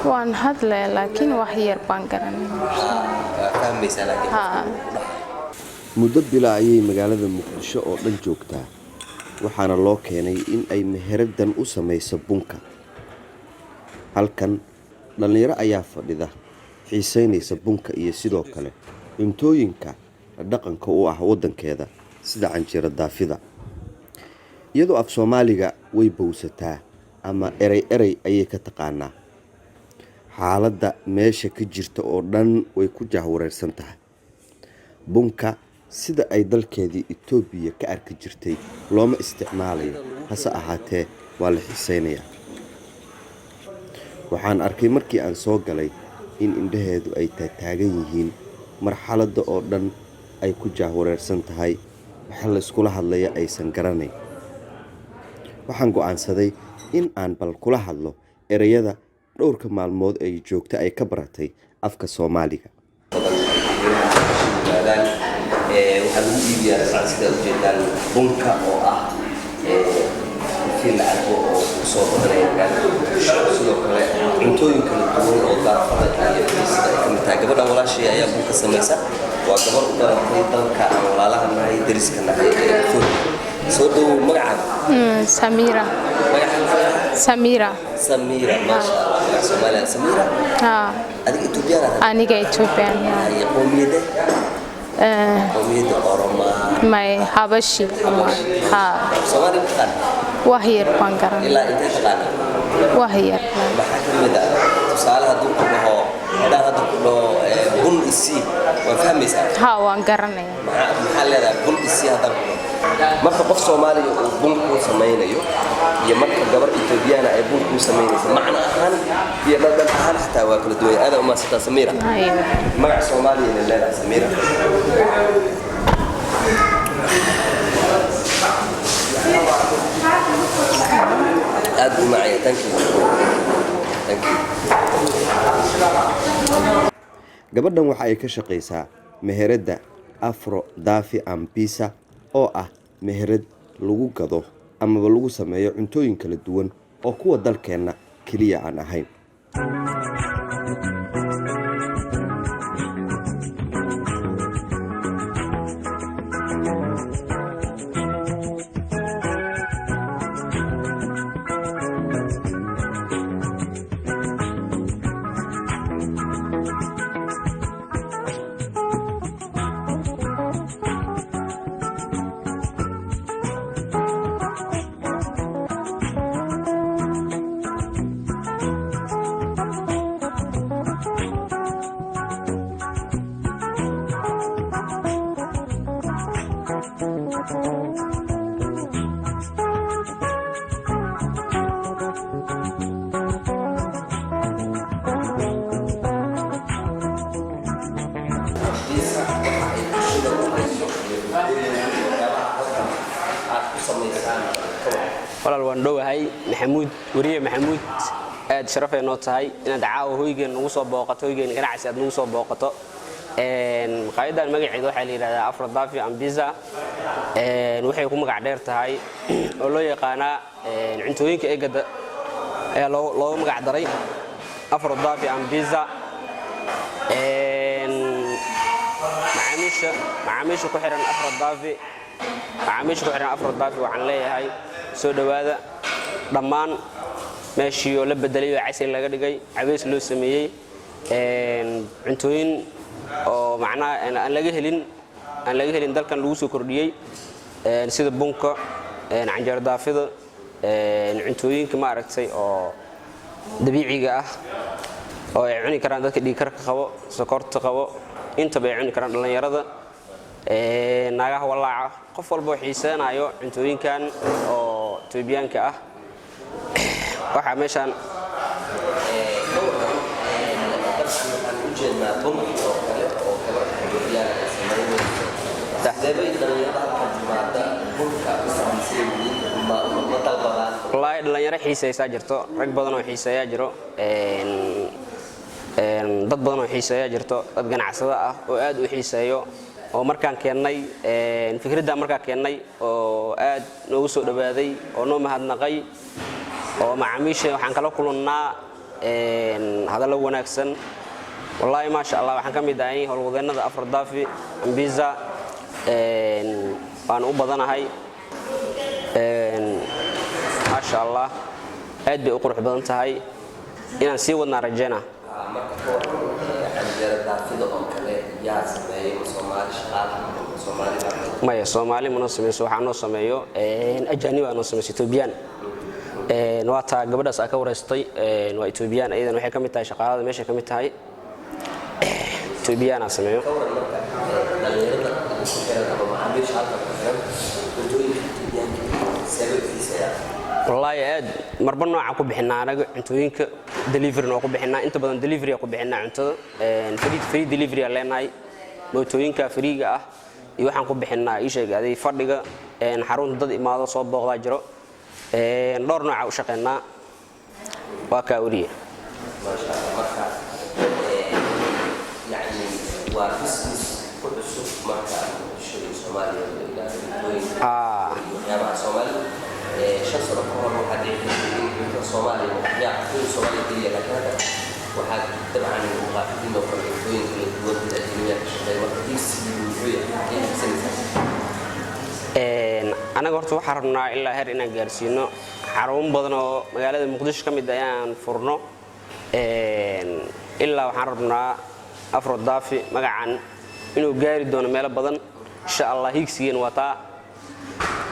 Waan hadlaya, laakiin wax yar baan garanay. Waa fahmaysaa laakiin? Haa. Muddo bila ayay magaalada Muqdisho oo dhan joogtaa, waxaana loo keenay in ay meheradan u samayso bunka. Halkan dhallinyaro ayaa fadhida, xiisaynaysa bunka iyo sidoo kale cuntooyinka dhaqanka u ah waddankeeda, sida canjeero daafida. Iyadoo af Soomaaliga way bowsataa ama erey erey ayay ka taqaanaa. Xaaladda meesha ka jirta oo dhan way ku jahwareersan tahay. Bunka sida ay dalkeedii Itoobiya ka arki jirtay looma isticmaalayo, hase ahaatee waa la xiisaynayaa. Waxaan arkay markii aan soo galay in indhaheedu ay taataagan yihiin, marxaladda oo dhan ay ku jahwareersan tahay, waxa la iskula hadlaya aysan garanayn. Waxaan go'aansaday in aan bal kula hadlo ereyada dhowrka maalmood ay joogta ay ka baratay afka Soomaaliga. Yimaadaan waxaa lagu iibiyaa dabcan, sidaa ujeedaan, bunka oo ah kii la cabo oo kusoo badanaya magaalada Muqdisho, sidoo kale cuntooyin kala duwan oo daafada iyo pizzada ay ka mid tahay. Gabadhan walaashay ayaa bunka samaysa. Waa gabar u dhalatay dalka aan walaalaha nahay, dariska nahay ee Ethiopia. Soo dhowow, magacaaga? Samira. Magaca? Samira. Samira, maasha Allah, magaca Soomaaliya, Samira. Haa. Adiga Ethiopian aad? Aniga Ethiopian. Tahay qowmiyadda? Qowmiyadda Oroma? May, Habashi. Haa. Soomaaliya ma taqaana? Wax yar baan garanay. Ilaa intee taqaana? Wax yar. Maxaa ka mid ah? Tusaale, hadduu ku dhaho, haddaan hadda ku dhaho "bun isii", waa fahmaysaa? Haa, waan garanaya. Maxaa leedahay "bun isii" haddaan ku dhaho? Marka qof Soomaaliya uu bun kuu samaynayo iyo marka gabar Etoobiyana ay bun kuu samaynayso, macno ahaan iyo dhadhan ahaan xataa waa kala duwan. Aada umaasantaa, Samiira. Hayo. Magac Soomaaliya inay leedahay Samiira. Aad buu macaya. Thank you, thank you. Gabadhan waxa ay ka shaqaysaa meheradda Afro Dafi and Pizza, oo ah meherad lagu gado amaba lagu sameeyo cuntooyin kala duwan oo kuwa dalkeenna keliya aan ahayn. Pizza waxa ay bulshada u hayso iyo waxyaabaha halkan aad ku samaysaan ka waran? Walaal, waan dhowahay, Maxamuud, weriye Maxamuud. Aad sharafay noo tahay inaad caawa hoygeen nagu soo booqato, hoygeen ganacsi aad nagu soo booqato. Maqaayadan magaceeda waxaa la yidhahdaa Afro Dafi and Pizza. Waxay ku magac dheer tahay oo loo yaqaanaa cuntooyinka egada ayaa loogu magac daray Afro Dafi and Pizza. Macaamiisha ku xiran Afro Dafi, macaamiisha ku xiran Afro Dafi, waxaan leeyahay soo dhowaada dhammaan. Meeshii oo la bedelay oo casri laga dhigay, cabeys loo sameeyey, cuntooyin oo macnaha aan laga helin dalkan lagu soo kordhiyey, sida bunka, canjeero daafida, cuntooyinka maaragtay oo dabiiciga ah oo ay cuni karaan dadka dhiigkarka qabo, sokorta qabo, intaba ay cuni karaan, dhallinyarada, naagaha walaaca, qof walba oo xiiseenayo cuntooyinkan oo Itoobiyaanka ah. Waxaa meeshaan Ka waran, dabcan waxaan u jeednaa bunki oo kale oo gabar Etoobiyaan ay samaynayso. Sideebay dhalinyarada halkan timaada bunka u samaysan yihiin? Ma dalbadaan? Wallaahi, dhalinyaro xiisaysaa jirto, rag badan oo xiiseeyaa jiro, dad badan oo xiiseeyaa jirto, dad ganacsado ah oo aad u xiiseeyo, oo markaan keennay fikradda, markaan keennay oo aad noogu soo dhowaaday oo noo mahadnaqay, oo macaamiisha waxaan kala kulannaa Hadallo wanaagsan, wallaahi, maasha Allah. Waxaan ka mid ahay howlwadeennada Afro Dafi Ambiza, waan u badanahay. Maasha Allah, aad bay u qurux badan tahay. Inaan sii wadnaa rajeyna. Marka ka waran canjeera daafida oo kale, yaa sameeyay? Ma Soomaali shaqaalaha ama Soomaali baa? Maya, Soomaali manoo sameyso. Waxaa noo sameeyo ajaanibaa noo sameyso, Etoobiyaan. Waa taa gabadhaas aa ka wareystay, waa Etoobiyaan. Iyadan waxay ka mid tahay shaqaalada meeshay ka mid tahay. Etoobiyaanaa sameeyo. Ka waran marka dhalinyarada ku xiran ama macaamiisha halka ku xiran, cuntooyinka Etoobiyaanka sababtiisa? Wallaahi, aad marba nooca ku bixinaa anaga cuntooyinka. Delivery waa ku bixinaa, inta badan delivery ku bixinaa cuntada. Free delivery aan leenahay, mootooyinka free-ga ah iyo waxaan ku bixinaa. Ii sheeg aday fadhiga xarunta dad imaado soo booqdaa jiro. Dhowr nooca u shaqeynaa, waa kaa weriye. Maasha Allah. Marka yacni waa business ku cusub marka Muqdisho iyo Soomaaliya la yidhaahdo, cuntooyinka iyo waxyaabaha Soomaalidu. 5 sano ka hor waxaa dhici jirtay in cuntada Soomaaliya, waxyaa cuntada Soomaaliya keliya, laakiin hadda waxaad dabcan muqaafidiin oo kale cuntooyin kala duwan, dad ajnabiya ka shaqeeya. Marka hiigsigu muxuu yahay? Maxay hiigsanaysaa? Anaga horta waxaan rabnaa ilaa heer inaan gaarsiino xarumo badan oo magaalada Muqdisho ka mid ah inaan furno. Ilaa waxaan rabnaa Afro Dafi magacan inuu gaari doono meelo badan, insha Allah. Hiigsigeen waa taa.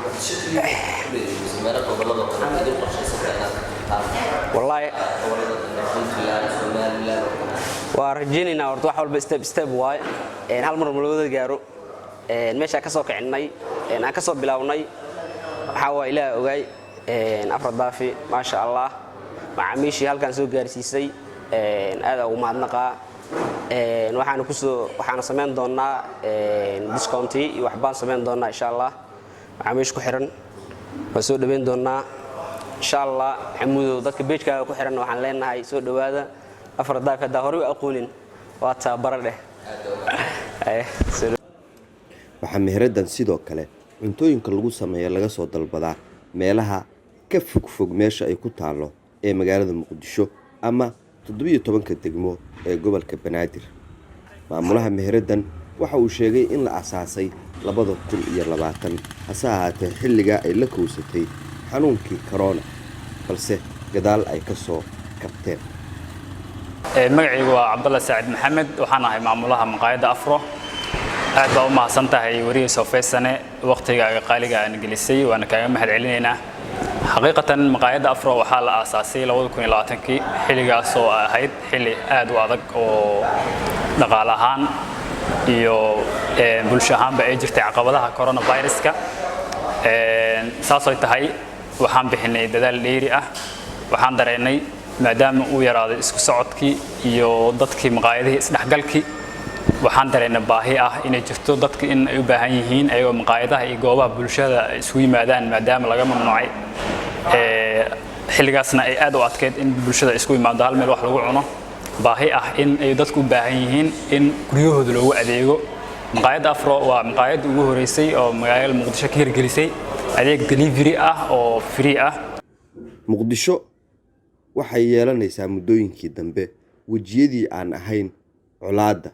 Muqdisho keliya ku leedahay mise meelo gobolladoo kale idin qorshaysan inaad furtaan? Wallaahi, gobollada Puntland, Somaliland oo kale. Waa rajaynaynaa. Horta wax walba step step waaye. Hal mar ma lawada gaaro. Meeshaa ka soo kicinay, aan ka soo bilownay, waxaa waa Ilaah ogaay. Afro Dafi, maasha Allah, macaamiishii halkaan soo gaarsiisay aad ugu mahadnaqaa. Waxaana kusoo waxaana samayn doonaa discount-i iyo waxbaan samayn doonaa, insha Allah. Macaamiish ku xiran waan soo dhaweyn doonaa, insha Allah. Maxamuudow, dadka page-kaaga ku xiran waxaan leenahay soo dhowaada Afro Dafi. Haddaa horey u aqoonin, waa taa bara dheh. Waxaa meheradan sidoo kale cuntooyinka lagu sameeyo laga soo dalbadaa meelaha ka fogfog meesha ay ku taallo ee magaalada Muqdisho ama 17-ka degmo ee gobolka Banaadir. Maamulaha meheradan waxa uu sheegay in la asaasay 2020, hase ahaatee xilligaa ay la kowsatay xanuunkii korona, balse gadaal ay ka soo kabteen. Magacaygu waa Cabdalla Saacid Maxamed, waxaan ahay maamulaha maqaayadda Afro. Aad baa u mahadsan tahay weriye Soofeysane, waqtigaaga qaaliga aan gelisay, waana kaaga mahad celinaynaa. Xaqiiqatan, maqaayadda Afro waxaa la aasaasay 2020-kii, xilligaas oo ahayd xilli aad u adag oo dhaqaale ahaan iyo bulsho ahaanba ay jirtay caqabadaha coronaviruska. Saasoo tahay, waxaan bixinay dadaal dheeri ah. Waxaan dareennay maadaama uu yaraaday isku socodkii iyo dadkii maqaayadihii isdhexgalkii, waxaan dareennay baahi ah inay jirto dadka in ay u baahan yihiin ayagoo maqaayadaha iyo goobaha bulshada ay isugu yimaadaan, maadaama laga mamnuucay. Xilligaasna ay aad u adkeyd in bulshada isku yimaado, hal meel wax lagu cuno, baahi ah in ay dadku u baahan yihiin in guryahooda loogu adeego. Maqaayadda Afro waa maqaayadda ugu horeysay oo magaalada Muqdisho ka hirgelisay adeeg delivery ah oo free ah. Muqdisho waxay yeelanaysaa muddooyinkii dambe wejiyadii aan ahayn colaadda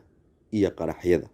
iyo qaraxyada.